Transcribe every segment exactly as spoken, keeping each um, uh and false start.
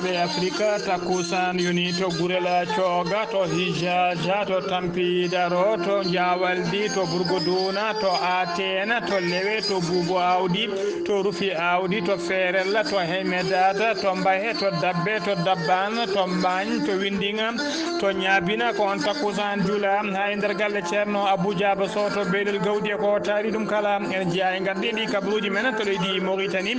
Ɓe Afrika, takkusaan yoni to Gurel Cooga, to Hijaja, to Tampi Daro, to Njawaldi, to Burgoduna, to Atena, to Lewe, to Buubu Awdi, to Rufi Awdi, to Feerella, to Hemedata, to Mbahe, to Dabbe, to Dabban, to Mbaañ, to Windiŋa, to Ñaabina. Ko on takkusaan jula haa e nder galle Ceerno Abuu Jaaba Soh to Beelel Gawdi e ko taari ɗum kala. En jeyaa e ngardiiɗi kabaruuji men to leydi Moritani.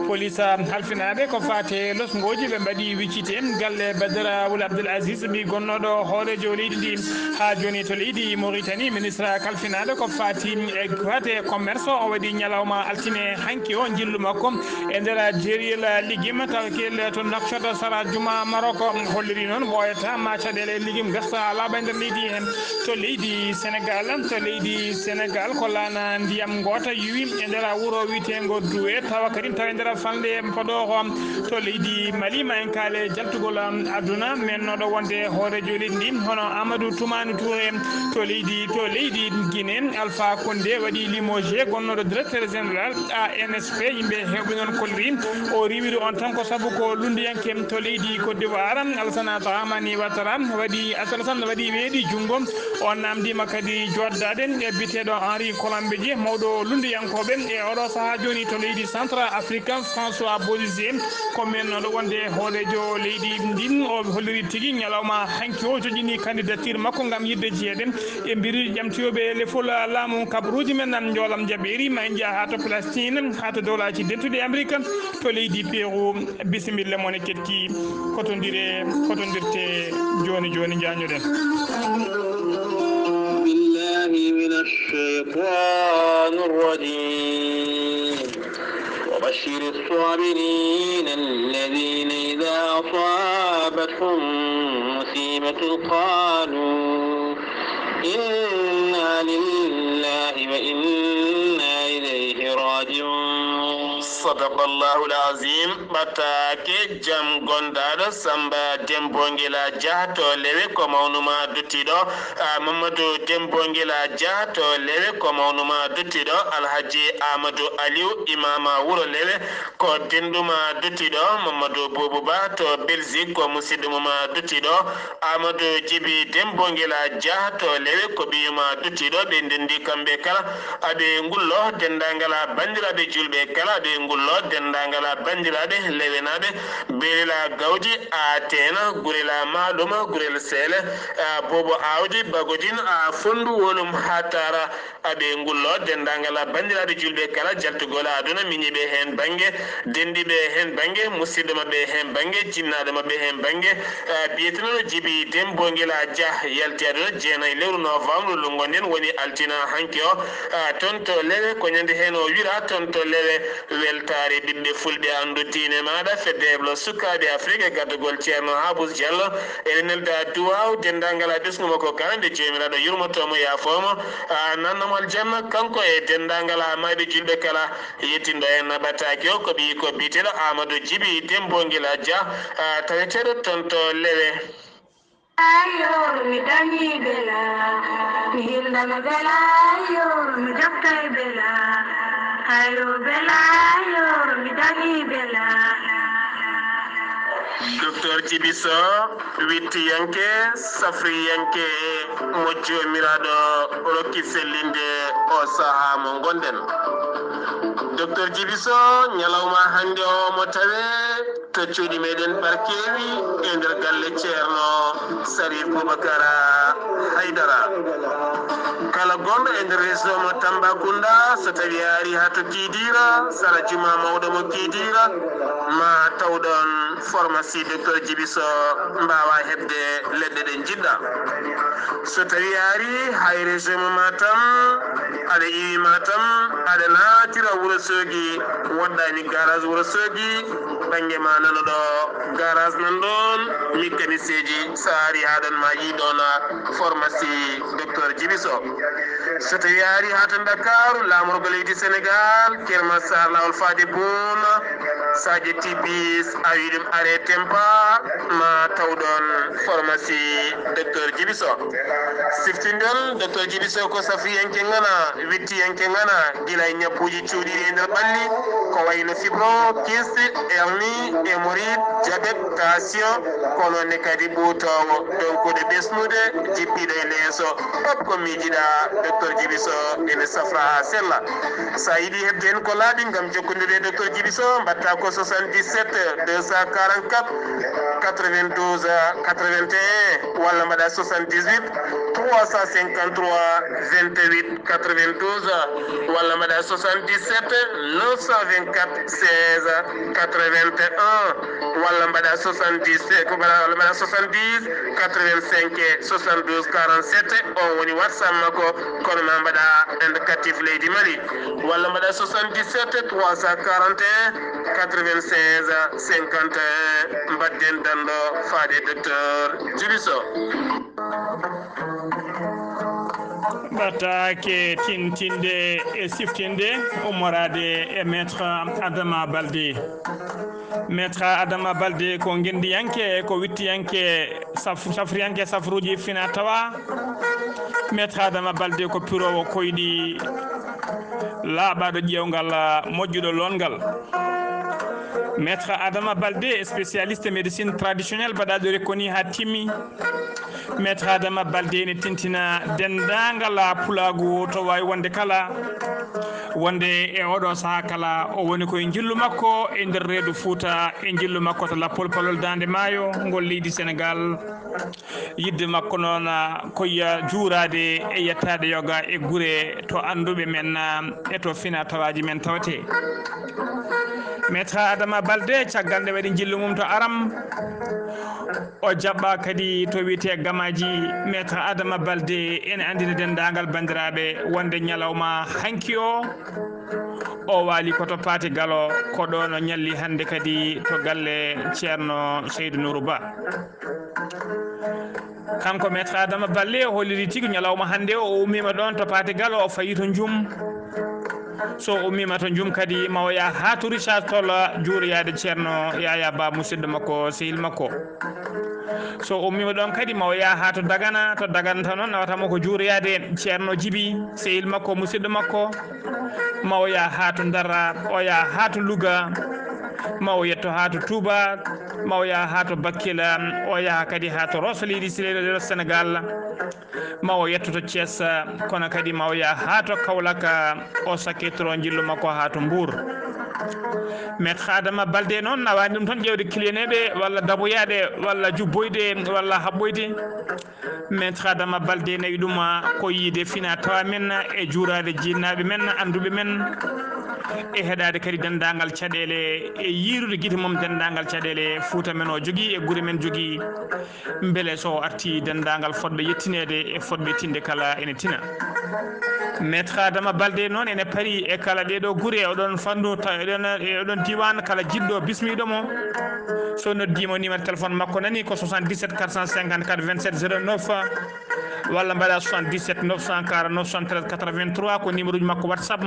Polis halfinaaɓe ko faati e losngooji ɓe mbaɗi wiccite galle Badara Wul Abdul Aziz, ɓi gonnooɗo hooreejo leydi ndi haa jooni to leydi Moritani. Ministre kalfinaaɗo ko faati e, faati e commerce o waɗi ñalawma altine hanki o njillu makko e nder jeeriyel ligim tawkeel to Nouakchott sara juma Maroc. Holliri noon ɓooyata ma caɗeele ligim gasta laaɓa e nder leydi heen. To leydi Senegal, to leydi Senegal ko laana ndiyam ngoota yuwi e nder wuro wiyeteengo Duwe, tawa kadi tawa e nder falnde Podor to leydi Mali. Ma en kaale jaltugol aduna, mennooɗo wonde hooreejo leydi ndi hono Amadou Toumani Touré to leydi, to leydi Guinée. Alpha Condé waɗi limogé gonnooɗo directeur général A N S P. Yimɓe heewɓe noon kolli o riiwiri on tan ko sabu ko lunndiyanke to leydi Côte d'Ivoire, Alassane Dramane Ouattara waɗi, Alassane waɗi weeɗi junngo. O naamndiima kadi jooɗdaade e biyeteeɗo Henri Colombe Dieng, mawɗo lunndiyankooɓe e oɗo sahaa jooni to leydi Central Afrique, François Bozizé, ko mennooɗo wonde hooreejo leydi ndin. O holliri tigi ñalawma hanki o joƴƴini candidature makko ngam yiɗde jeyeede e mbiruuji ƴamtoyooɓe lefol laamu. Kabaruuji men nan njoolam jaɓeeri, ma en njaha haa to Palestine, haa to Dowlaaji Dentuɗi Amerika, to leydi Pérou. Bisimilla mon e keɗki, kotondire, kotondirte jooni jooni, njañoɗen. بالله من الشيطان الرجيم. وبشر الصابرين الذين إذا أصابتهم مصيبة قالوا إنا لله وإنا إليه راجعون. صدق الله العظيم. Ɓataake jam gondaaɗo Samba Dembo Ngila Jah to Lewe ko mawnuma duttiɗo, a, Mamadou Dembo Ngila Jah to Lewe ko mawnuma duttiɗo, Alhaji Amadou Aliou Imama wuro Lewe ko denɗuma duttiɗo, Mamadou Boubou Ba to Belgique ko musidɗo muma duttiɗo, Amadou Djibi Dembo Ngila Jah to Lewe ko ɓiyuma duttiɗo, ɓe ndenndi kamɓe kala. Aɓe ngullo denndaangal banndiraaɓe juulɓe kala, aɓe ngullo denndaangal banndiraaɓe lewenaaɓe, Beelel Gawdi, Atena, Gurel Maaluma, Gurel Seele, a, Bobo Awdi, Bagodin, a, Fonndu Wolum, Hatara. Aɓe ngullo denndaangal banndiraaɓe juulɓe kala, jaltugol aduna miñiiɓe heen bannge, denndiiɓe heen bannge, musidɓe maɓɓe heen bannge, jinnaaɗo maɓɓe heen bannge, a, biyetenooɗo Jibi Dembo Ngila Jah yalti aduna jeenayi lewru novembre, lunngo nden woni altina hanki o, a, toon to Lewe, ko ñande heen o wira toon to Lewe. Weltaare ɓiɓɓe fulɓe, anndu diine maaɗa, fedde heblo sukaaɓe Afrik e gaddagol Ceerno Habus Diallo, ene nelda duwaaw denndaangal ɓesngu makko kala, nde Joomiraaɗo yurmoto mo, yaafo mo, a, nanna mo aljanna, kanko e denndaangal maayɓe juulɓe kala. Yettindo en naɓataake o ko ɓiyi ko biyeteeɗo Amadou Djibi Dembo Ngila Jah, a, taweteeɗo toon to Lewe. Ayor mi dañi bela, mi hindama bela, ayor mi jokkay bela, ayo bela, ayor mi dañi bela. Docteur Djibi Soh, wittiyanke, safriyanke, mo Joomiraaɗo rokki sellinde o sahaa mo ngonɗen. Docteur Djibi Soh, ñalawma hannde o mo tawe to cuuɗi meɗen Barkewi e nder galle Ceerno Sarif Boubacar Haydara. Kala gonɗo e nder région mo Tambacounda, so tawi a ari haa to Kidira, sara juma mawɗo mo Kidira, ma taw ɗon pharmacie Docteur Djibi Soh, mbaawa heɓde leɗɗe ɗe njiɗɗa. So tawi a ari haa e région mo Matam, aɗa iwi Matam, aɗa naatira Wuro Sogi, woɗɗani garage Wuro Sogi, bannge ma nano ɗo garage nan ɗon, mécanicien ji, so a ari haa ɗon ma yiy ɗon pharmacie Docteur Djibi Soh. So tawi a ari haa to Ndakaaru, laamorgo leydi Sénégal, Keur Massar, laawol faade Bouna, Sadio Tibis a wi ɗum are tempa ma taw ɗon pharmacie docteur Jibiso. Siftindol docteur Jibiso ko safiyanke ngana, wittiyanke ngana, gila e ñabbuuji cuuɗiiɗi e nder ɓalli, ko wayno fibro, kyste, hernie, hémorroïde, diabète, tension, kono ne kadi ɓuutoowo, donkuɗo ɓesnude, jippiiɗo e leeso. Pop ko miijiɗa, docteur Jibiso ene safra haa sella. Sa yiɗi heɓde heen ko laaɓi ngam jokkondirde e docteur Jibiso, mbaɗta ko soixante-dix-sept deux cent quarante-quatre quatre-vingt-douze quatre-vingt-un walla mbaɗa soixante-dix-huit trois cent cinquante-trois vingt-huit quatre-vingt-douze walla mbaɗa soixante-dix-sept neuf cent vingt-quatre seize quatre-vingt-un walla mbaɗa soixante-dix, walla mbaɗa soixante-dix quatre-vingt-cinq soixante-douze quarante-sept. On woni WhatsApp makko, kono ma mbaɗa indicatif leydi Mali, walla mbaɗa soixante-dix-sept trois cent quarante et un quatre-vingt-seize cinquante et un. Mbaɗden danndo faade docteur Jibiso. Ɓataake tintinde e siftinde ummoraade e Maître Adama Balde. Maître Adama Balde ko ngenndiyanke, ko wittiyanke, saf-, safriyanke safruuji fina tawa. Maître Adama Balde ko piroowo koyɗi, laaɓaaɗo ƴeewngal, moƴƴuɗo loongal. Maître Adama Balde, spécialiste médecine traditionnelle, baɗaaɗo rekkoni haa timmi. Maître Adama Balde ene tintina denndaangal pulaagu to waawi wonde kala, wonde e oɗo sahaa kala, o woni koye njillu makko e nder reedu Fuuta, e njillu makko to Lappol Palol Daande Maayo ngol leydi Senegaal. Yiɗde makko noon, ko yo juuraade e yettaade yoga e gure to annduɓe men, e to fina tawaaji men tawetee. Maître Adama Balde, caggal nde waɗi njillu mum to Aram, o jaɓɓa kadi to wiyetee Gamaaji. Maître Adama Balde ene anndina denndaangal banndiraaɓe wonde ñalawma hanki o, o waali ko to Paate Galo, ko ɗoon o ñalli hannde kadi to galle Ceerno Seydou Nourou Ba. Kanko Maître Adama Balde o holliri tigi ñalawma hannde o, o ummiima ɗoon to Paate Galo, o fayi to Njum. So o ummiima to Njum kadi, ma o yaha haa to Richard Toll, juuroyaade Ceerno Yaya Ba, musidɗo makko, sehil makko. So o ummiima ɗoon kadi, ma o yaha haa to Dagana, to Dagana tan noon nawata mo ko juuroyaade Ceerno Jibi, sehil makko, musidɗo makko. Ma o yaha haa to Ndar, o yaha haa to Louga, ma o yetto haa to Touba, ma o yaha haa to Bakkila, o yaha kadi haa to Rosso leydi Sile-, Senegal, ma o yetto to Thiès, kono kadi ma o yaha haa to Kaolack, o sakkitoro njillu makko haa to Mbour. Maître Adama Balde noon nawaani ɗum tan ƴeewde kiliyaneeɓe walla daboyaade walla jubboyde walla haɓɓoyde. Maître Adama Balde nawi ɗum ko yiide fina tawa men e juuraade jinnaaɓe men, annduɓe men, e heɗaade kadi denndaangal caɗeele, e yiirude gite mum denndaangal caɗeele Fuuta men o jogii e gure men jogii, mbele so o arti denndaangal fotɓe yettineede e fotɓe tinde kala ene tina. Maître Adama Balde noon ene parii e kala ɗeeɗo gure, oɗon fanndu ta-, eɗon, e oɗon diiwaan, kala jiɗɗo bismiiɗo mo, so noddiima numéro téléphone makko nani ko soixante-dix-sept quatre cent cinquante-quatre vingt-sept zéro neuf, walla mbaɗa soixante-dix-sept neuf cent quarante-neuf soixante-treize quatre-vingt-trois, ko numéro uji makko WhatsApp.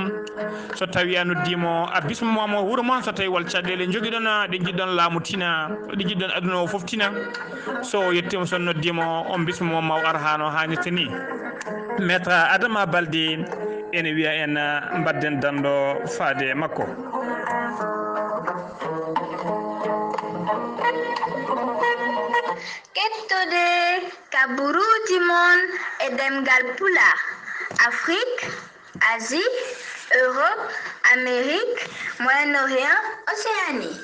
So tawii a noddiima, a bismiima mo wuro mon, so tawii won caɗeele njogiɗon, ɗe njiɗɗon laamu tina, ɗe njiɗɗon aduna o fof tina. So o yettiima, so noddiima, on bismiima ma o ar haa no haanirta ni. Maître Adama Balde ene wiya en, mbaɗden danndo faade makko. Kettode kaburuuji mon e ɗemngal Pulaar, Afrique, Asie, Europe, Amérique, Moyen-Orient, Océanie.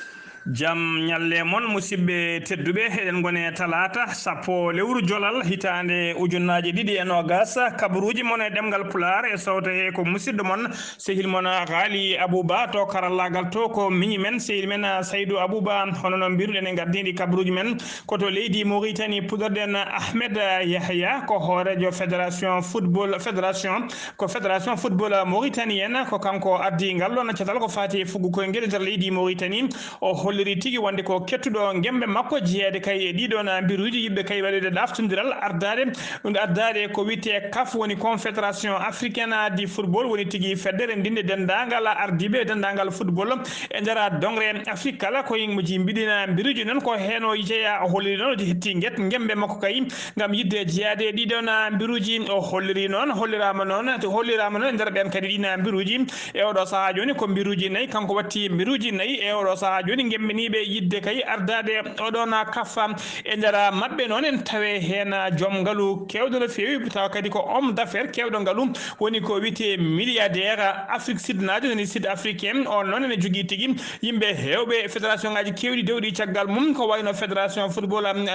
Jam ñalle mon, musidɓe tedduɓe. Eɗen ngoni e talaata sappo lewru jolal hitaande ujunnaaje ɗiɗi e noogas. Kabaruuji mon e ɗemngal Pulaar e sawto he ko musidɗo mon, sehil mon Ghali Abouba to karallaagal to, ko miñi men, sehil men Saydou Abouba. Hono no mbiruɗen e ngardiiɗi kabaruuji men, ko to leydi Mauritanie puɗɗorɗen Ahmed Yahya, ko hooreejo fédération football, fédération, ko fédération football mauritanienne, ko kanko ardii ngal ɗoon catal ko faati e fuggu koyngel e nder leydi Mauritanie. O Holliri tigi wonde ko kettuɗo ngembe makko jeyeede kay e ɗiɗon mbiruuji, yiɗɓe kay waɗude ɗaftondiral ardaade, ɗum ardaade ko wiyetee kaf, woni Confédération Africaine du Football, woni tigi fedde renndinde denndaangal ardiiɓe denndaangal football e nder doŋre Afrik kala. Ko yimɓe ji mbiɗina mbiruuji noon, ko heen o jeyaa, o holliri noon, o hetti nget ngembe makko kay ngam yiɗde jeyaade e ɗiɗon mbiruuji. O holliri noon, holliraama noon, holliraama noon e nder ɓeen kadi ɗiin mbiruuji. E oɗo sahaa jooni ko mbiruuji nayi, kanko watti mbiruuji nayi. E oɗo sahaa jooni ngembiniiɓe yiɗde kay ardaade oɗon kaf. E nder maɓɓe noon en tawe heen joom ngalu keewɗo no feewi, tawa kadi ko homme d'affaires keewɗo ngalu, woni ko wiyetee milliardaire Afrique Sud naajo, woni Sud Africain. On noon ene jogii tigi yimɓe heewɓe, fédération ngaaji keewɗi dewɗi caggal mum, ko wayno Fédération Football, um,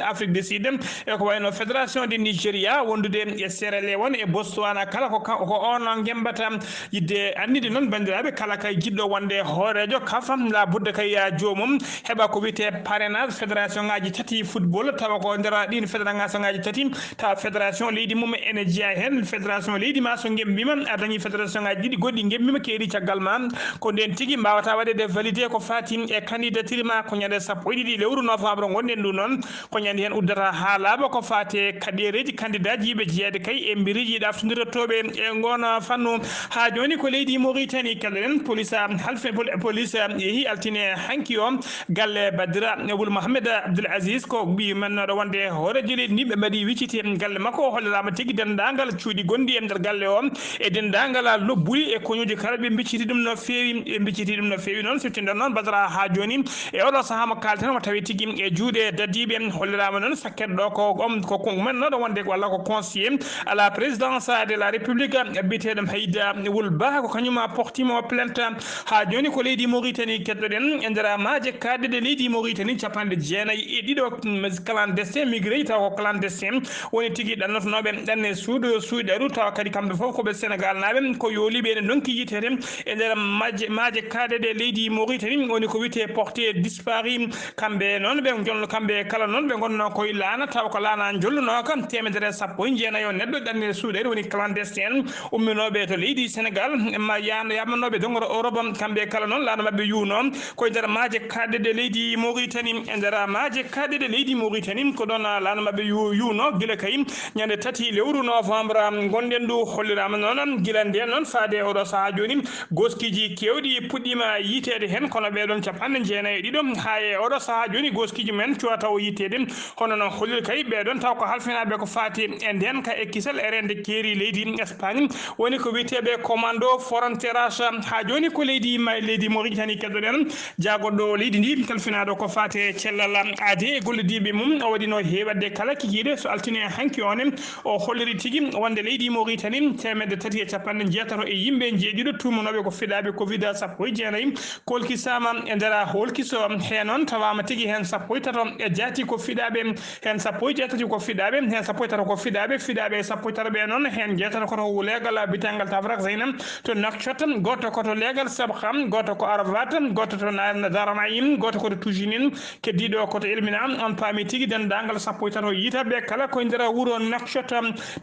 Afrique du Sud, e ko wayno Fédération de Nigeria, wondude e Sierra Leone e Botswana, kala ko ka-, ko on ngembata. Yiɗde anndinde noon, banndiraaɓe, kala kay jiɗɗo wonde hooreejo kaf, la budda kay ya joomum heɓa ko wiyetee parrainage fédération ngaaji tati football, tawa ko nder ɗiin fédération ngaaji tati, tawa fédération leydi mum ene jeyaa heen. Fédération leydi ma so ngembiima, a dañi fédération ngaaji ɗiɗi goɗɗi ngembiima, keeri caggal ma, ko ndeen tigi mbaawata waɗeede validé ko faati e candidature ma. Ko ñande sappo e ɗiɗi lewru novembre ngonɗen ɗum noon, ko ñande heen uddata haa laaɓa ko faati e kaɓeereeji candidat ji yiɓe jeyeede kay e mbiruuji ɗaftondirotooɓe e ngoon fannu. Haa jooni ko leydi Mauritanie, keɗoɗen police, halfe-, pol-, police yehi altine hanki o galle Badira Wul Mohamed Abdul Aziz, ko ɓiy mennooɗo wonde hooreejo leydi ndi. Ɓe mbaɗi wiccite galle makko, o holliraama tigi denndaangal cuuɗi gonɗi e nder galle o e denndaangal lobbuli e koñuuji kala. Ɓe mbicciti ɗum no feewi, ɓe mbicciti ɗum no feewi noon, siftinɗon noon Badara haa jooni. E oɗo sahaa mo kaalten, o tawi tigi e juuɗe dadiiɓe. Holliraama noon sakket ɗo ko, um, ko, ko mennooɗo wonde walla ko conseiller à la présidence de la République, biyeteeɗo Hayda Wul Bah, ko kañum portimo plainte. Haa jooni ko leydi Mauritanie keɗoɗen. E nder maaje kaaɗɗe ɗe leydi Mauritanie, capanɗe jeenayi e ɗiɗo, mm, clandestin, migré, tawa ko clandestin woni tigi ɗannotonooɓe ɗanne suudu, suuɗaru, tawa kadi kamɓe fof ko ɓe Senegal naaɓe, ko yooliiɓe ene ndonki yiyteede e nder maaje, maaje kaaɗɗe ɗe leydi Mauritanie, woni ko wiyetee porté disparu. Kamɓe noon ɓe jolno, kamɓe kala noon ɓe ngonnoo koye laana, tawa ko laana njolnooka, teemedere e sappo e jeenayo neɗɗo ɗanne suuɗeede, woni clandestin, umminooɓe to leydi Senegal, ma yaan-, yaamanooɓe doŋre Europe, kamɓe kala noon laana maɓɓe yuunoo koye nder maaje kaaɗɗe ɗe leydi Mauritanie. E nder maaje kaaɗɗe ɗe leydi Mauritanie, ko ɗoon laana maɓɓe yu-, yuunoo gila kay ñande tati lewru novembre ngonɗen ndu. Holliraama noon gila ndeen noon faade e oɗo sahaa jooni, gooskiiji keewɗi puɗɗiima yiyteede heen, kono ɓee ɗoon capanɗe jeenayi e ɗiɗo haa e oɗo sahaa jooni gooskiiji men cuwata o yiyteede. Hono no holliri kay ɓee ɗoon, taw ko halfinaaɓe ko faati e ndeenka e kisal e reende keeri leydi Espagne, woni ko wiyeteeɓe Commando Fronteras. Haa jooni ko leydi ma-, leydi Mauritanie keɗoɗen. Jaagoɗo leydi ndi, kalfinaaɗo ko faati e cellal aade e gollodiiɓe mum, o waɗino heewi waɗde kala kikiiɗe so altine hanki o ne. O holliri tigi wonde leydi Mauritanie teemedde tati e capanɗe jeetato e yimɓe njeeɗiɗo tuumanooɓe ko fiɗaaɓe covid sappo e jeenayi kolkisaama e nder holkiso. Heen noon tawaama tigi heen sappo e tato e jaati ko fiɗaaɓe, heen sappo e jeetati ko fiɗaaɓe, heen sappo e tato ko fiɗaaɓe, fiɗaaɓe e sappo e tato ɓe noon, heen jeetato ko to leegal biyeteegal Tafrak Zeynam to Nouakchott, gooto ko to leegal Sabha, gooto ko Arafat, gooto to Na-, Dar Naim, gooto ko to Tujinin, keddiiɗo ko to Elmina. On paami tigi denndaangal sappo e tato yiytaaɓe kala ko e nder wuro Nouakchott.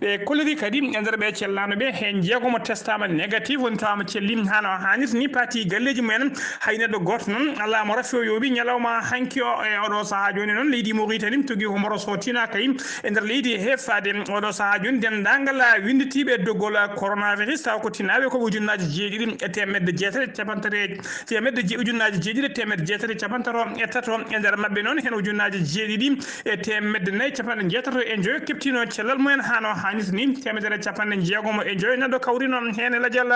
Ɓe kolliri kadi e nder ɓe cellaano ɓe, heen jeegomo testaama négatif, woni tawaama celli hano haanirta ni, paati galleeji mumen. Hay neɗɗo gooto noon alaa mo rafi o yooɓi ñalawma hanki o. E oɗo sahaa jooni noon, leydi Mauritanie tigi ko mboros o tinaaka e nder leydi he faade oɗo sahaa jooni, denndaangal winnditiiɓe doggol coronavirus, tawa ko tinaaɓe ko ujunnaaji jeeɗiɗi e teemedde jeetati e cappanɗe tati, teemedde je-, ujunnaaji jeeɗiɗi e teemedde jeetati e cappanɗe tati e tato. E nder maɓɓe noon, heen ujunnaaji jeeɗiɗi e teemedde nayi e cappanɗe jeetato e njoyo keɓtino cellal mumen hano haanirta ni, teemedere e cappanɗe jeegomo e njoyo neɗɗo kawrino heen e lajal.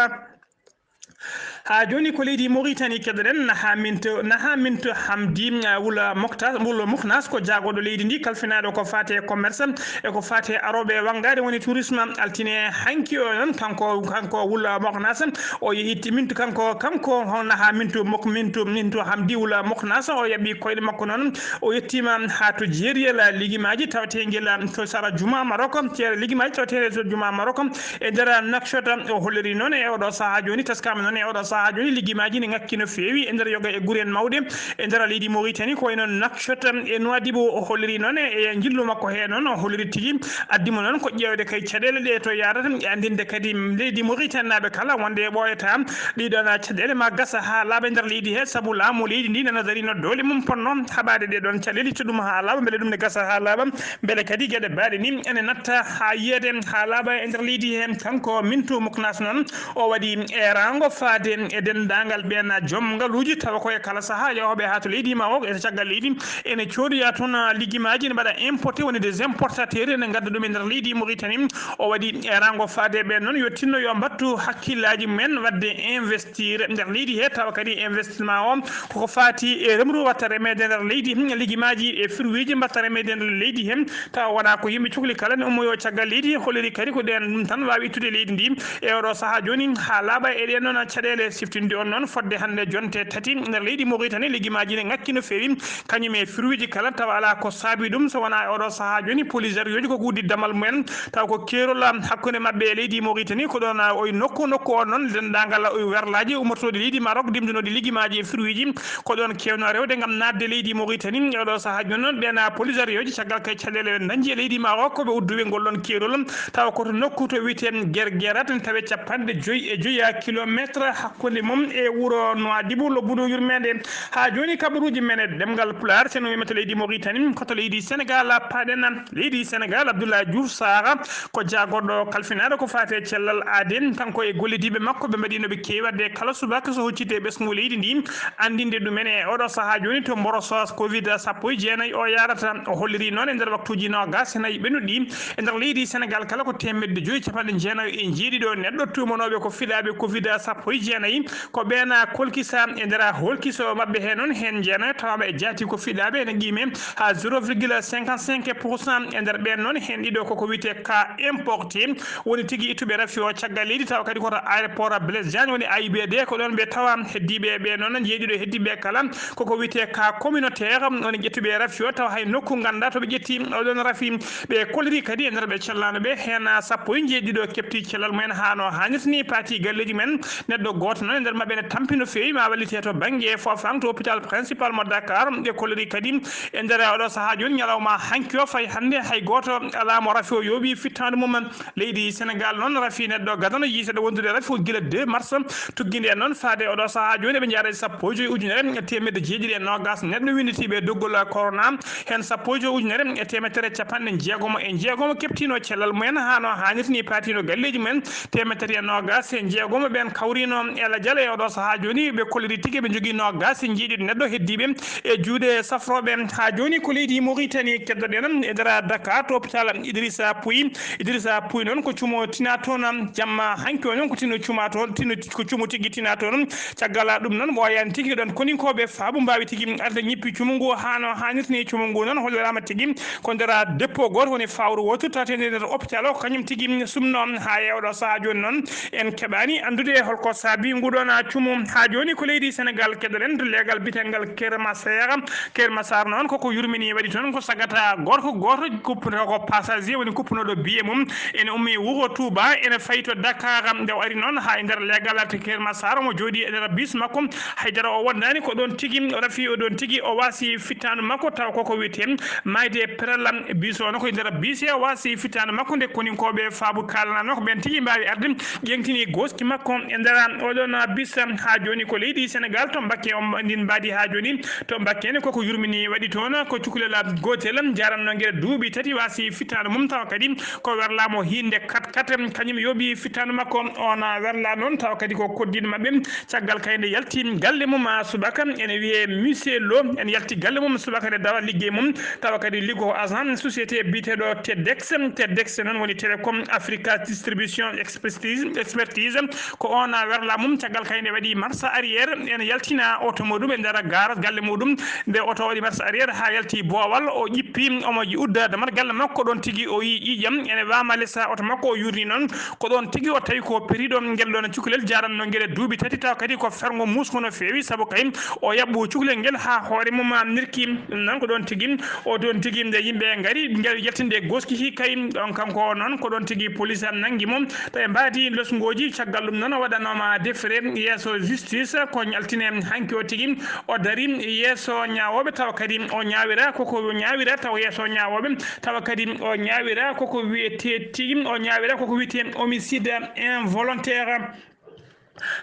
Haa jooni ko leydi Mauritanie keɗoɗen, Naha Minto, Naha Minto Hamdi, uh, Wula Mokta-, Wula Muknas, ko jaagooɗo leydi ndi, kalfinaaɗo ko faati e commerce e ko faati e arooɓe wanngaade, woni tourisme. Altine hanki o noon, kanko, kanko Wula Muknas, o yehi ti-, Minto, kanko, kanko hono Naha Minto Mok-, Minto, Minto Hamdi Wula Muknas, o yaɓi koyɗe makko noon, o yettiima haa to jeeriyel ligimaaji tawateengel to sara Juma Maroc, jeere ligimaaji tawateengel to Juma Maroc, e nder Nouakchott. O holliri noon e oɗo sahaa jooni, taskaama noon e oɗo sahaa haa jooni liggimaaji ne ŋakki no feewi e nder yoga e gure en mawɗe e nder leydi Mauritanie, ko wayi noon Nouakchott e Nouadhibou. O holliri noon e njillu makko hee noon, o holliri tigi addi mo noon ko ƴeewde kay caɗeele ɗe to yaarata e anndinde kadi leydi Mauritanie naaɓe kala wonde ɓooyata ɗiɗon caɗeele ma gasa haa laaɓa e nder leydi hee, sabu laamu leydi ndi nana dari no doole mum ponno haɓaade ɗe ɗoon caɗeele, itta ɗum haa laaɓa, mbele ɗum ne gasa haa laaɓa, mbele kadi geɗe baaɗe ni ene natta haa yiyeede haa laaɓa e nder leydi hee. Kanko Mintu Muknas noon, o waɗi eeraango faade e denndaangal ɓeen joom ngaluuji, tawa ko e kala sahaa yahooɓe haa to leydi Maroc e caggal leydi ene coodoya toon liggimaaji, ene mbaɗa importé, woni des importateurs, ene ngadda ɗum e nder leydi Mauritanie. O waɗi eeraango faade e ɓeen noon, yo tinno yo mbattu hakkillaaji mumen waɗde investir nder leydi hee, tawa kadi investissement o koko faati e remru watta remeede nder leydi, liggimaaji e firwiiji mbatta remeede nder leydi hee, tawa wonaa ko yimɓe cukli kala ne ummoyoo caggal leydi. Holliri kadi ko ɗeen ɗum tan waawi ittude leydi ndi e oɗo sahaa jooni haa laaɓa e ɗeen noon caɗeele. Siftinde on noon, fodde hannde jonte tati nder leydi Mauritanie, liggimaaji ne ŋakki no feewi, kañum e firwiiji kala, tawa alaa ko saabi ɗum so wonaa e oɗo sahaa jooni polisario ji ko uddii damal mumen, tawa ko keerol hakkunde maɓɓe e leydi Mauritanie. Ko ɗoon o e nokku nokku on noon denndaangal o e werlaaji ummortooɗi leydi Maroc, dimdunooɗi liggimaaji e firwiiji, ko ɗoon keewno rewde ngam naatde leydi Mauritanie. E oɗo sahaa jooni noon, ɓeen polisario ji, caggal kay caɗeele ɓe dañi e leydi Maroc, ko ɓe udduɓe ngol ɗoon keerol, tawa ko to nokku to wiyetee Guerguerat, ne tawee capanɗe joyi e joyi kilometre hakkunde mum e wuro Nouadhibou, lobbudu yurmeende. Haa jooni, kabaruuji men e ɗemngal Pulaar, so en wiyii to leydi Mauritanie, ko to leydi Senegaal paaɗen. Leydi Senegaal, Abdoulaye Diouf Sarr ko jaagorɗo kalfinaaɗo ko faati e cellal aadee, kanko e gollidiiɓe makko, ɓe mbaɗi no ɓe keewi waɗde kala subaka so hucciti e ɓesngu leydi ndi, anndinde ɗumen e oɗo sahaa jooni to mborosoos covid sappo e jeenayi o yaarata. O holliri noon e nder waktuuji noogaas e nayi ɓennuɗi e nder leydi Senegaal kala ko teemedde joyi capanɗe jeenayi e jeeɗiɗo neɗɗo tuumanooɓe ko fiɗaaɓe covid sappo e jeenayi, ko ɓeen kolkisa. E nder holkiso maɓɓe hee noon, heen jeenayo tawaaɓe e jaati ko fiɗaaɓe ene qiime haa zéro virgule cinquante-cinq pour cent. E nder ɓeen noon, heen ɗiɗo koko wiyetee cas importé, woni tigi ittuɓe rafi o caggal leydi, tawa kadi ko to aéroport Blaise Diagne woni A I B D, ko ɗoon ɓe tawa. Heddiiɓe ɓe noon, jeeɗiɗo heddiiɓe kala koko wiyetee cas communautaire, woni ƴettuɓe rafi o, tawa hay nokku ngannda to ɓe ƴetti oɗon rafi. Ɓe kolliri kadi e nder ɓe cellano ɓe, heen sappo e jeeɗiɗo keɓti cellal mumen haa no haanirta ni, paati galleeji mumen. Neɗɗo gooto noon e nder maɓɓe ne tampi no feewi, ma wallite to bannge Fofang to hôpital principal mo Dakar. Ɓe kolliri kadi e nder oɗo sahaa jooni, ñalawma hanki o, fayi hannde hay gooto alaa mo rafi o yooɓi fittaandu mum. Leydi Senegaal noon, rafi neɗɗo gadano yiiteɗo wondude rafi ko gila deux mars tugginde en noon faade oɗo sahaa jooni, ɓe njaara e sappo e joyi ujunere teemedde jeeɗiɗi e noogaas neɗɗo winnditiiɓe e doggol corona, heen sappo e joyi ujunere e teemedere capanɗe jeegomo e jeegomo keɓtiino cellal mumen haa no haanirta ni, paatiino galleeji mumen. Teemedere e noogaas e jeegomo ɓeen kawriino e lajal e oɗo sahaa jooni, ɓe kolliri tigi ɓe njogii noogaas e jeeɗiɗo neɗɗo heddiiɓe e juuɗe safrooɓe. Haa jooni ko leydi Mauritanie keddoɗen e nder Dakar to hôpital Idrissa Pouye. Idrissa Pouye noon ko cumo tina toon, jamma hanki o noon ko tino cuma toon, tino ko cumo tigi tina toon. Caggal ɗum noon, ɓooyaani tigi ɗoon koninkooɓe faabu mbaawi tigi arde ñippi cumu ngu haa no haanirta ni. Cumu ngu noon holliraama tigi ko nder dépôt gooto, woni fawru wootu tawetee nder hôpital o, ko kañum tigi sumno. Haa e oɗo sahaa jooni noon, en keɓaani anndude holko saabi ngu ɗoon cumu. Haa jooni ko leydi Senegaal keɗoɗen to leegal biyeteegal Keur Massar. Keur Massar noon koko yurmini waɗi toon ko sagata gorko gooto kuppuno ko passager, woni kuppunooɗo biye mum, ene ummi wuro Touba, ene fayi to Dakar. Nde o ari noon haa e nder leegal to Keur Massar, omo jooɗi e nder bis makko, haydara o wondaani, ko ɗoon tigi o rafi, o ɗoon tigi o waasi fittaandu makko, taw koko wiyetee maayde perella. Bis o no ko e nder bis he o waasi fittaandu makko, nde koninkooɓe faabu kaalanano ko ɓeen tigi mbaawi arde ƴeŋtini gooski makko e nder oɗon bis. Haa jooni ko leydi Senegaal to Mbakke on ndin mbaadi haa jooni. To Mbakke ne koko yurmini waɗi toon ko cukalel gootel, jaranno ngel duuɓi tati waasi fittaandu mum, tawa kadi ko werlaamo hiinde kat kat, kañum yooɓi fittaandu makko. On werla noon, tawa kadi ko koddiiɗo maɓɓe. Caggal kay nde yalti galle mum subaka, ene wiyee Monsieur Lo, en yalti galle mum subaka nde dawa liggey mum, tawa kadi liggo ko agent société biyeteeɗo Tedex. Tedex noon woni Télécom Africa Distribution Expertise, Expertise. Ko on werla mum, caggal kay nde waɗi marche arrière, ene yaltina oto muɗum e nder gaara galle muɗum. Nde oto waɗi marche arrière haa yalti boowal, o ƴippi, omo udda damal galle makko, ɗoon tigi o yii ƴiiƴam ene waama les oto makko, o yurni noon. Ko ɗoon tigi o tawi ko periiɗo ngel ɗoon cukalel, jaranno ngel e duuɓi tati, tawa kadi ko ferngo muusngo no feewi, sabu kay o yaɓɓu cukalel ngel haa hoore mum nirki. Ɗum noon ko ɗoon tigi, o ɗoon tigi nde yimɓe ngari ngel yaltinde gooski hi kay, ɗoon kanko o noon ko ɗoon tigi police am nanngi mo, tawi mbaadi losngooji. Caggal ɗum noon o waɗanooma def Fre yeeso justice ko altine hanki o tigi. O dari yeeso ñaawooɓe, tawa kadi o ñaawira koko ñaawira tawa yeeso ñaawooɓe, tawa kadi o ñaawira koko wiyetee tigi, o ñaawira koko wiyetee homicide involontaire.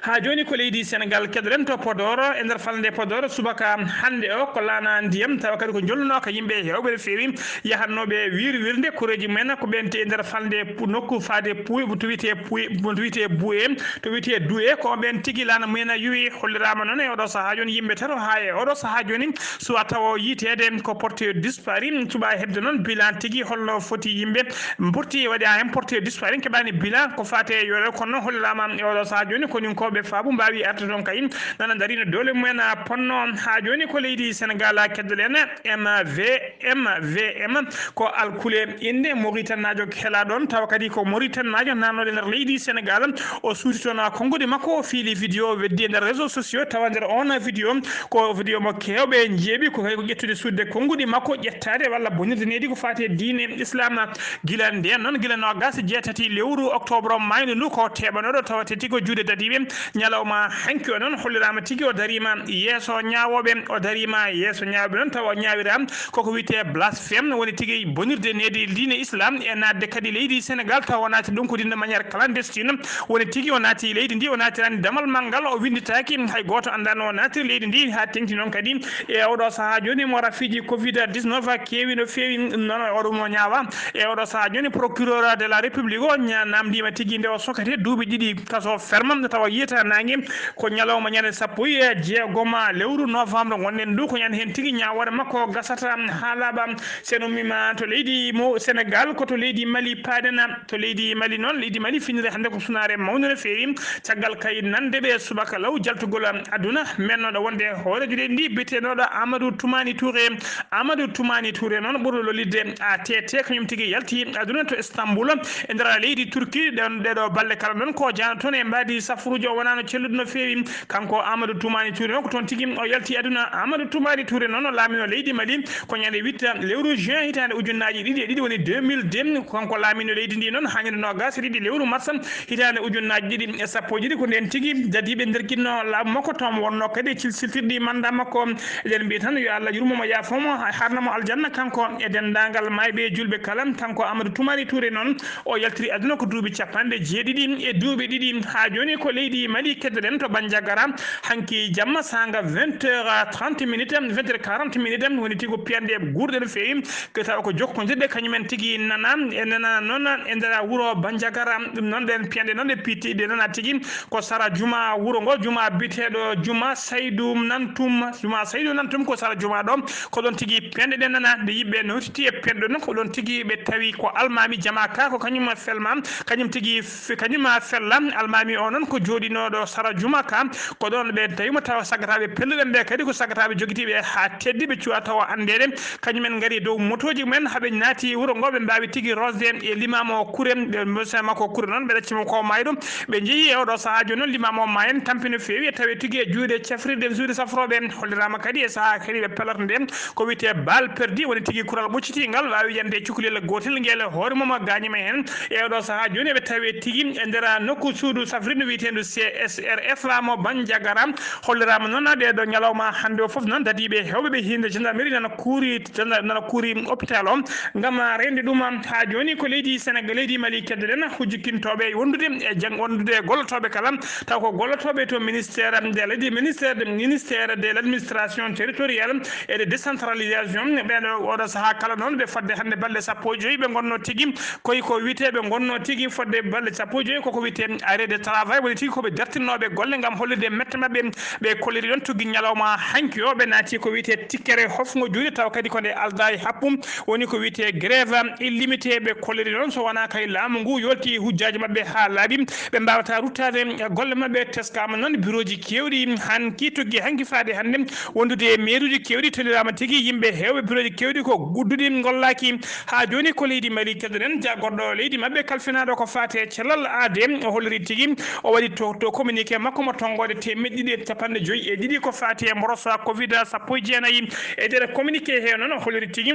Haa jooni ko leydi Senegal. Keddoɗen to Podor, e nder falnde Podor, subaka hannde o, ko laana ndiyam, tawa kadi ko jolnunooka yimɓe heewɓe no feewi, yahannooɓe wiir wirnde, koreeji mumen ko ɓen te e nder falnde pu-, nokku faade Puy, to wiyetee Puy, to wiyetee Buye, to wiyetee Duye, ko ɓen tigi laana mumen a yowi. Holliraama noon e oɗo sahaa jooni yimɓe tato, haa e oɗo sahaa jooni, suwa tawa o yiiteede ko porté disparu, suɓa heɓde noon bilan tigi holno foti yimɓe mburti, waɗi haa heen porté disparu, en keɓaani bilan ko faati e yoore, kono noon holliraama e oɗo sahaa jooni, koninkooɓe faabu mbaawi arde toon kay, nana ndarino doole mumen a ponno. Haa jooni ko leydi Senegal a keddoɗen, M V M, V M, ko alkule innde Mauritannaajo hela ɗoon, tawa kadi ko Mauritannaajo naatnooɗo e nder leydi Senegal. O suuti toon konnguɗi makko, o fiili vidéo, weddi e nder réseaux sociaux, tawa nder oon vidéo, ko vidéo mo keewɓe njeeɓi, ko kay ko ƴettude suuɗde konnguɗi makko, ƴettaade walla bonirde nehdi ko faati e diine Islam. Gila ndeen noon, gila noogaas e jeetati lewru octobre o maaydu ndu, ko teeɓanooɗo, tawa teti ko juuɗe dadiiɓe. Ñalawma hanki o noon holliraama tigi o dariima yeeso ñaawooɓe, o dariima yeeso ñaawooɓe noon, tawa o ñaawira koko wiyetee blasphème, woni tigi bonirde nehdi diine Islam, e naatde kadi leydi Senegal, tawa o naati ɗum ko d'une manière clandestine, woni tigi o naati leydi ndi, o naatiraani damal manngal, o winnditaaki, hay gooto anndaa no o naatiri leydi ndi, haa teŋti noon kadi e oɗo sahaa jooni mo rafiiji covid dix-neuf keewi no feewi, noon o ɗum o ñaawa. E oɗo sahaa jooni, procureur de la République o ña-, naamndiima tigi nde o soketee duuɓi ɗiɗi kaso ferme, tawa yiyata naange ko ñalawma ñande sappo e jeegom lewru novembre ngonɗen ndu, ko ñande heen tigi ñaawoore makko gasata haa laaɓa. So en ummiima to leydi mo Senegal, ko to leydi Mali paaɗen. To leydi Mali noon, leydi Mali finire hannde ko sunaare mawnde no feewi. Caggal kay nande ɓe subaka law jaltugol aduna, mennooɗo wonde hooreejo leydi ndi, biyetenooɗo Amadou Toumani Touré. Amadou Toumani Touré noon, ɓurɗo lollirde A T T, kañum tigi yalti aduna to Istanbul, e nder leydi Turki. Ɗen, ɗeɗo balle kala noon ko jaano toon e mbaadi safuruji, o wonaano celluɗo no feewi. Kanko Amadou Toumani Touré noon, ko toon tigi o yalti aduna. Amadou Toumani Touré noon, o laamino leydi Mali ko ñande huit lewru juin hitaande ujunnaaji ɗiɗi e ɗiɗi, woni deux mille deux. Kanko laamino leydi ndi noon haa ñande noogaas e ɗiɗi lewru mars hitaande ujunnaaji ɗiɗi e sappo e ɗiɗi. Ko ndeen tigi dadiiɓe nder ginno laamu makko, toon wonno kadi e cilsiltirɗi manda makko. Eɗen mbiya tan yo Allah yurmo mo, yaafo mo, harna mo aljanna, kanko e denndaangal maayɓe e juulɓe kala. Kanko Amadou Toumani Touré noon, o yaltiri aduna ko duuɓi capanɗe jeeɗiɗi e duuɓi ɗiɗi. Haa jooni ko leydi Mali keddoɗen to Bandiagara. Hanki jamma saanga vingt heures trente minutes, vingt heures quarante minutes, woni tigi ko piyanɗe guurɗe no feewi, ko tawa ko jokkondirɗe kañumen tigi nana, e nana noon e nder wuro Bandiagara. Ɗum noon ɗen piyanɗe noon ɗe pitti, ɗe nana tigi ko sara juma wuro ngo, juma biyeteeɗo Juma Saydu Nantum, Juma Saydu Nantum ko sara juma ɗo. Ko ɗon tigi piyanɗe ɗen nana, nde yimɓe notiti e piyanɗe ɗon, ko ɗon tigi ɓe tawi ko almaami jama ka, ko kañum felma, kañum tigi fe-, kañum fella. Almaami o noon ko jooɗinooɗo sara juma ka, ko ɗon ɓe tawi mo, tawa sagataaɓe pelluɓe ɓe kadi ko sagataaɓe jogitiiɓe haa teddi, ɓe cuwa tawa anndeede. Kañum en ngari dow motooji mumen, haa ɓe naati wuro ngo, ɓe mbaawi tigi rosde e limaamo Kure, ɓe mbesa makko Kure noon, ɓe ɗaccimo ko maayɗo. Ɓe njehi e oɗo sahaa jooni noon, limaamo o maayen tampi no feewi, e tawi tigi e juuɗe cafrirɗe, juuɗe safrooɓe. Holliraama kadi e sahaa kadi ɓe pelata nde ko wiyetee balle perdue, woni tigi kural ɓoccitiingal, waawi yande e cukalel gootel ngel e hoore mum, gaañiima heen. E oɗo sahaa jooni, eɓe tawi tigi e nder nokku suudu safrirdu wiyeteendu C S R F mo Bandiagara. Holliraama noon, ɗee ɗoo ñalawma hannde o fof noon, dadiiɓe heewɓe ɓe hinde gendarmerie nana kuuri, nana kuuri hôpital o ngam rende ɗum. Haa jooni ko leydi Senegal, leydi Mali keddoɗen, hujjikintooɓe e wondude e jang-, wondude e gollotooɓe kala, taw ko gollotooɓe to ministère de l'admi-, ministère de, ministère de l'administration territoriale et de décentralisation. Ɓeɗo oɗo sahaa kala noon, ɓe fodde hannde balɗe sappo e joyi, ɓe ngonno tigi koy ko wiyetee, ɓe ngonno tigi fodde balɗe sappo e joyi, koko wiyetee arrêt de travail, woni tigi ko ɓe dartinnooɓe golle ngam hollirde mette maɓɓe. Ɓe kolliri ɗon tuggi ñalawma hanki o, ɓe naati ko wiyetee tikkere hofngo juuɗe, tawa kadi ko nde aldaa e haɓɓum, woni ko wiyetee grève illimité. Ɓe kolliri ɗon so wonaa kay laamu ngu yolti hujjaaji maɓɓe haa laaɓi, ɓe mbaawata ruttaade golle maɓɓe. Teskaama noon birooji keewɗi hanki, tuggi hanki faade hannde wondude e meeruuji keewɗi, tolniraama tigi yimɓe heewɓe, birooji keewɗi ko gudduɗi ngollaaki. Haa jooni ko leydi Mali keddoɗen, jagorɗo leydi maɓɓe kalfinaaɗo ko faati e cellal aade, o holliri tigi, o waɗi to, to communiqué makko mo tonngoode teemeɗɗe ɗiɗi e capanɗe joyi e ɗiɗi ko faati e mborosa covid sappo e jeenayi. E nder communiqué he noon, o holliri tigi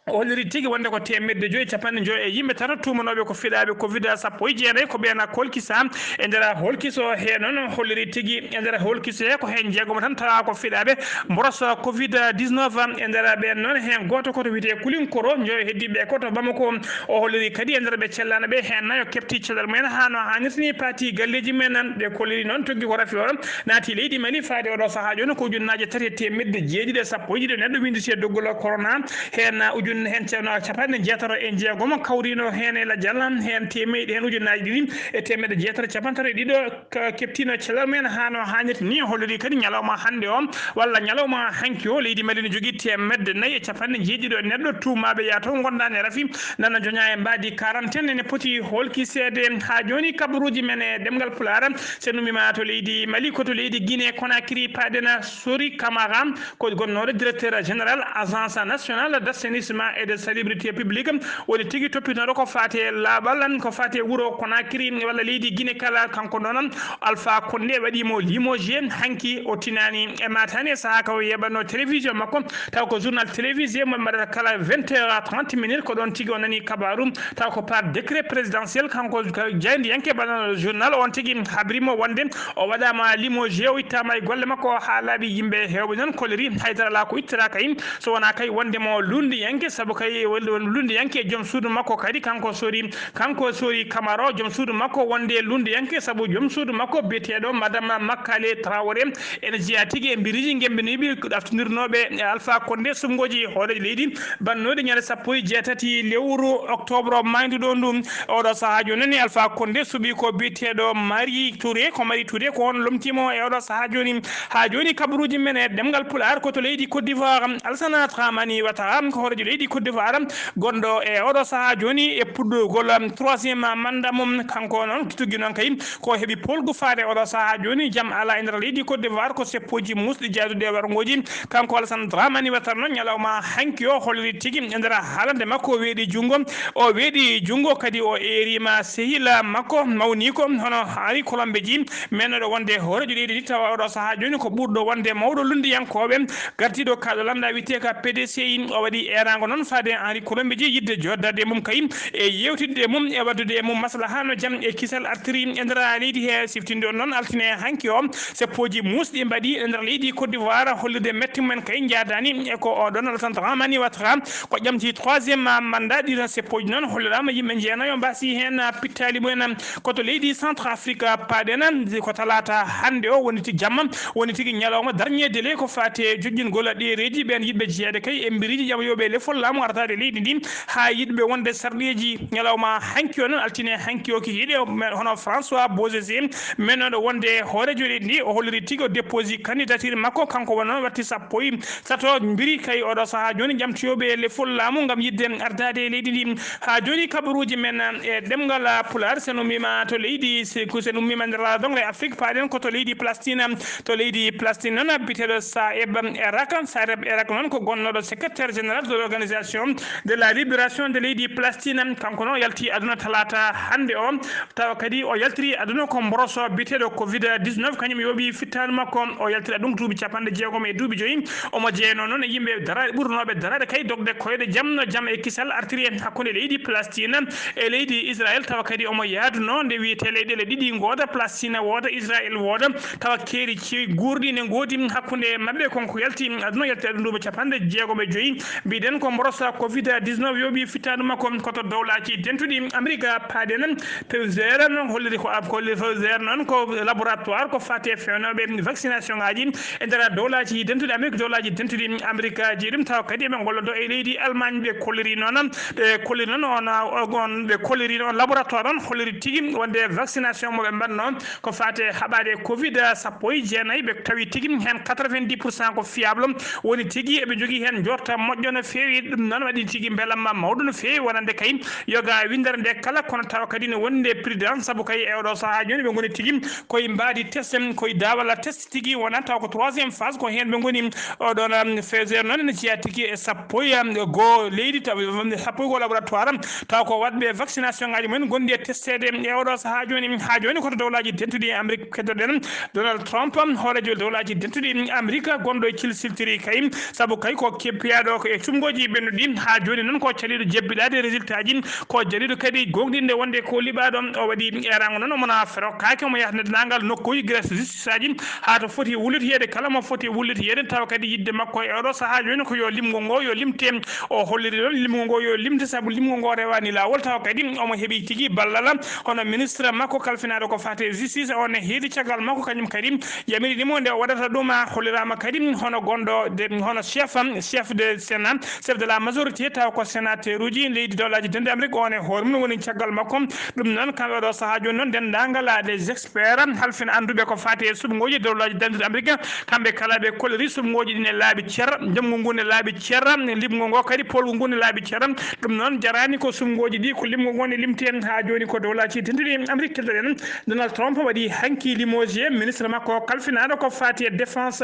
O holliri tigi wonde ko teemedde joyi e capanɗe joyi e yimɓe tato tuumanooɓe ko fiɗaaɓe covid sappo e jeenayi, ko ɓeen kolkisa. E nder holkiso he noon holliri tigi, e nder holkiso he ko heen jeegomo tan tawa ko fiɗaaɓe mboros covid dix-neuf. E nder ɓeen noon heen gooto ko to wiyetee Kulinkoro, joyo heddiiɓe ko to Bamako. O holliri kadi e nder ɓe cellaano ɓe heen nayo kepti cellal mumen haa no haanirta ni, paati galleeji mumen. Ɓe kolliri noon tuggi ko rafi o naati leydi Mali faade oɗo sahaa jooni ko ujunnaaje tati e teemedde jeeɗiɗi e sappo e ɗiɗi neɗɗo winnditi e doggol corona. Heen ujun-, heen ceerno capanɗe jeetato e jeegomo kawriino heen e lajal, heen teemedde, heen ujunnaaji ɗiɗi e teemedde jeetato capanɗe tato e ɗiɗo ka-, keptiino cellal mumen haa no haanirta ni. Holliri kadi ñalawma hannde o walla ñalawma hanki o, leydi Mali no jogii teemedde nayi e capanɗe jeeɗiɗo neɗɗo tuumaaɓe yaato ngondaani rafi, nana joña e mbaadi quarantaine, ene poti holkiseede. Haa jooni kabaruuji men e ɗemngal Pulaar, so en ummiima to leydi Mali, ko to leydi Guinée Conakry, paaɗen Sori Camara, ko gonnooɗo directeur général Agence nationale d'assainissement et de salubrité publique, woni tigi toppitooɗo ko faati e laaɓal, ko faati e wuro Conakry walla leydi Guinée kala. Kanko noon Alpha Condé waɗii mo limogé hanki, o tinaani e maataani e sahaa ka o yeɓatnoo télévision makko, taw ko journal télévisé mo mbaɗata kala vingt heures à trente minutes, ko ɗoon tigi o nani kabaaru, taw ko par décret présidentiel, kanko ko jaayndiyanke mbaɗanooɗo journal, oon tigi habri mo wonde o waɗaama limogé, o ittaama e golle makko haa laaɓi. Yimɓe heewɓe noon kolliri haydara alaa ko ittata kay, so wonaa kay wonde mo lunndiyanke, sabu kay wonde lunndiyanke joom suudu makko kadi, kanko Sori, kanko Sori Camara o, joom suudu makko wonde lunndiyanke, sabu joom suudu makko biyeteeɗo Madame Makale Traoré ene jeyaa tigi e mbiriiji gemmbiniiɓi ɗaftinirnooɓe e Alpha Condé suɓngooji hooreejo leydi bannooɗi ñande sappo e jeetati lewru octobre maayduɗo ndu. Oɗo sahaa jooni ni Alpha Condé suɓi ko biyeteeɗo Mari Touré, ko Mari Touré ko on lomtiimo e oɗo sahaa jooni. Haa jooni kabaruuji men e ɗemngal Pulaar ko to leydi Côte d'Ivoire, Alassane Dramane Ouattara ko hooreejo leydi Côte d'Ivoire, gonɗo e oɗo sahaa jooni e puɗɗugol, um, troisième mandat mum. Kanko noon tuggi noon kay ko heɓi polgu faade oɗo sahaa jooni, jam alaa e nder leydi Côte d'Ivoire, ko seppooji muusɗi jaaduɗi e warngooji. Kanko Alassane Dramane Ouattara noon ñalawma hanki o holliri tigi e nder haalande makko o weeɗi junngo, o weeɗi junngo kadi o eeriima sehila makko mawniiko hono Henri Colombe Dji, mennooɗo wonde hooreejo leydi ndi, tawa oɗo sahaa jooni ko ɓurɗo wonde mawɗo lunndiyankooɓe, gardiiɗo kaaɗo lannda wiyetee ka P D C I. O waɗi eeraango noon faade Henri Colombe Dji yiɗde jooɗdaade e mum kay e yeewtidde e mum e waɗdude e mum maslaha no jam e kisal artiri e nder leydi he. Siftinde on noon altine hanki o, seppooji muusɗi mbaɗi e nder leydi Côte d'Ivoire, hollirde metti mumen kay njaadaani e ko oɗon Alassane Dramane Ouattara ko ƴamti troisième mandat. Ɗiɗon seppooji noon holliraama yimɓe jeenayo mbaasi heen pittaali mumen. Ko to leydi Centrafrique paaɗen, ko talaata hannde o woni tigi jamma, woni tigi ñalawma dernier délai ko faati e joƴƴingol ɗereeji ɓeen yiɗɓe jeyeede kay e mbiriiji ƴamyooɓe lefol laamu artaade leydi ndi, haa yiɗɓe wonde sarɗiiji. Ñalawma hanki o noon, altine hanki o, ki yiɗe hono François Bozizé, mennooɗo wonde hooreejo leydi ndi, o holliri tigi o déposé candidature makko, kanko woni noon watti sappo e tato mbiri kay oɗo sahaa jooni ƴamtoyooɓe lefol laamu ngam yiɗde ardaade e leydi ndi. Haa jooni kabaruuji men e ɗemngal Pulaar, so en ummiima to leydi, si, ko so en ummiima nder dongle Afrique, paaɗen ko to leydi Palestine. To leydi Palestine noon, biyeteeɗo Saeb Erak, Saeb Erak noon ko gonnooɗo secrétaire général de l'organisation de la libération de leydi Palestine. Kanko noon o yalti aduna talaata hannde o, tawa kadi o yaltiri aduna ko mboroso biyeteeɗo covid dix-neuf, kañum yooɓi fittaandu makko. O yaltira ɗum duuɓi capanɗe jeegom e duuɓi joyi. Omo jeyanoo noon e yimɓe dara-, ɓurnooɓe daraade kay dogde koyɗe jam no jam e kisal artiri en hakkunde leydi Palestine e leydi Israel, tawa kadi omo yaadunoo nde wiyetee leyɗeele ɗiɗi ngooda, Palestine wooda, Israel wooda, tawa keeri ci-, guurɗi ne ngoodi hakkunde maɓɓe. Kon ko yalti aduna, yalti aduna duuɓi capanɗe jeegom e joyi. Mbiɗen ko mborosa covid dix-neuf yooɓi fittaandu makko ko to dowlaaji dentuɗi Amerika paaɗen. Pfizer noon holliri ko ab-, holliri Pfizer noon ko laboratoire ko faati e feewnooɓe vaccination ngaaji e nder dowlaaji dentuɗi Amerika, dowlaaji dentuɗi Amerika jeyi ɗum, tawa kadi eɓe ngollodo e leydi Allemagne. Ɓe kolliri noon, ɓe kolliri noon on, on, ɓe kolliri noon laboratoire on holliri tigi wonde vaccination mo ɓe mbaɗnoo ko faati e haɓaade covid sappo e jeenayi, ɓe tawi tigi heen quatre-vingt-dix pour cent ko fiable, woni tigi eɓe njogii heen njorta moƴƴo no feewi. Ɗum noon waɗi tigi mbelamma mawɗo no feewi, wonande kay yoga winndere nde kala, kono tawa kadi ne wonde prudent, sabu kay e oɗo sahaa jooni ɓe ngoni tigi koye mbaadi test, koye daawal test tigi wonata taw ko troisième phase, ko heen ɓe ngoni. Oɗon, um, Pfizer noon ene jeyaa tigi e sappo e, um, goo leydi, taw, um, sappo e goo laboratoire, taw ko waɗɓe vaccination ngaji mumen gonɗi e testeede e oɗo sahaa jooni. Haa jooni ko to dowlaaji dentuɗi Amérique keddoɗen Donald Trump, hooreejo dowlaaji dentuɗi Amérique, gonɗo e cilsiltiri kay, sabu kay ko keppiyaaɗo ko e cuɓngooji ɓennuɗi. Haa jooni noon ko caliiɗo jebbiɗaade résultat ji, ko jaliiɗo kadi goongɗinde wonde ko liɓaaɗo. O waɗi eeraango noon, omo na ferokaaki, omo yahata dendaangal nokkuuji, Grèce, justice aji, haa to foti wullitoyeede, kala mo foti wullitoyeede, tawa kadi yiɗde makko e oɗo sahaa jooni ko yo limgo ngo yo limte. O holliri ɗoon limgo ngo yo limte, sabu limgo ngo rewaani laawol, tawa kadi omo heɓi tigi ballal. Hono ministre makko kalfinaaɗo ko faati e justice, on ne heedi caggal makko, kañum kadi yamiri mo nde o waɗata ɗum. A holliraama kadi hono gonɗo de, hono chef, chef de Sénat, chef de la majorité, taw ko sénateur uji leydi Dowlaaji Denɗi Amérique, on e hoore mum woni caggal makko. Ɗum noon, kamɓe ɗo sahaa jooni noon, denndaangal les experts, halfin annduɓe ko faati e suɓngooji Dowlaaji Denɗi Amérique, kamɓe kala ɓe kolori suɓngooji ɗi ne laaɓi cer, jomngu ngu ne laaɓi cer, liɓngu ngo kadi, polgu ngu ne laaɓi cer. Ɗum noon, jaraani ko suɓngooji ɗi, ko liɓngu ngo ne limti en haa jooni ko Dowlaaji Denɗi Amérique kelɗoɗen. Donald Trump waɗi hanki limogé ministre makko kalfinaaɗo ko faati e défense,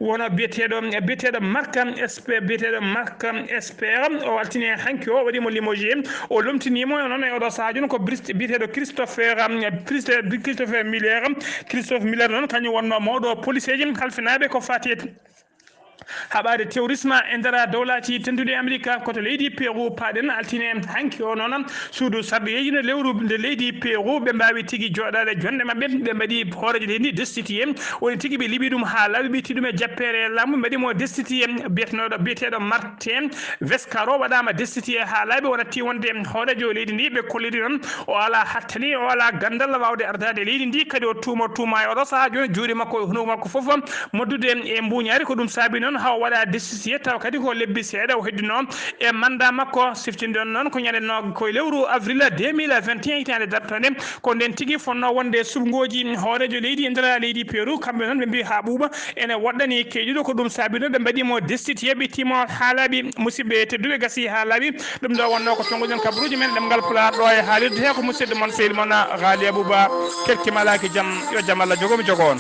wono biyeteeɗo, biyeteeɗo Mark Esper, biyeteeɗo Mark Esper, o altini hanki o waɗi mo limogé, o lomtini mo noon e oɗo sahaa jooni ko Brist-, biyeteeɗo Christopher, um, Christ-, Christopher Miller. Christopher Miller noon kañum wonno mawɗo poliseeji kalfinaaɓe ko faati e haɓaade terrorisme e nder Dowlaaji Denɗuɗi Amérique. Ko to leydi Pérou paaɗen altine hanki o noon. Suudu sarɗiyeeji nde lewru nde leydi Pérou, ɓe mbaawi tigi jooɗaade jonɗe maɓɓe, ɓe mbaɗi hooreejo leydi ndi destitué. Woni tigi ɓe liɓi ɗum haa laaɓi, ɓe itti ɗum e jappeere laamu, ɓe mbaɗi mo destitué. Biyetenooɗo, biyeteeɗo Martin Vescaro waɗaama destitué haa laaɓi, o natti wonde hooreejo leydi ndi. Ɓe kolliri noon o alaa hattani, o alaa ganndal waawde ardaade leydi ndi, kadi o tuuma, tuuma e oɗo sahaa jooni juuɗe makko e hunuko makko fof moddude e mbuuñaari. Ko ɗum saabi noon haa o waɗa destitué, tawa kadi ko lebbi seeɗa o heddinoo e mandat makko. Siftinde on noon ko ñande no, ko e lewru avril deux mille vingt et un, hitaande dartande, ko nden tigi fotnoo wonde suɓngooji hooreejo leydi e nder leydi Pérou. Kamɓe noon ɓe mbii haa ɓuuɓa ene woɗɗani keyɗuɗo, ko ɗum saabi noon ɓe mbaɗi mo destitué, ɓe itti mo haa laaɓi. Musidɓe tedduɓe, gasi haa laaɓi. Ɗum ɗo wonnoo ko tonnguɗen kabaruuji men ɗemngal Pulaar ɗo e haalirde he ko musidɗo mon sehil mon Ghali Abouba. Kerki malaaki jam, yo jam Allah jogo mi jogo on.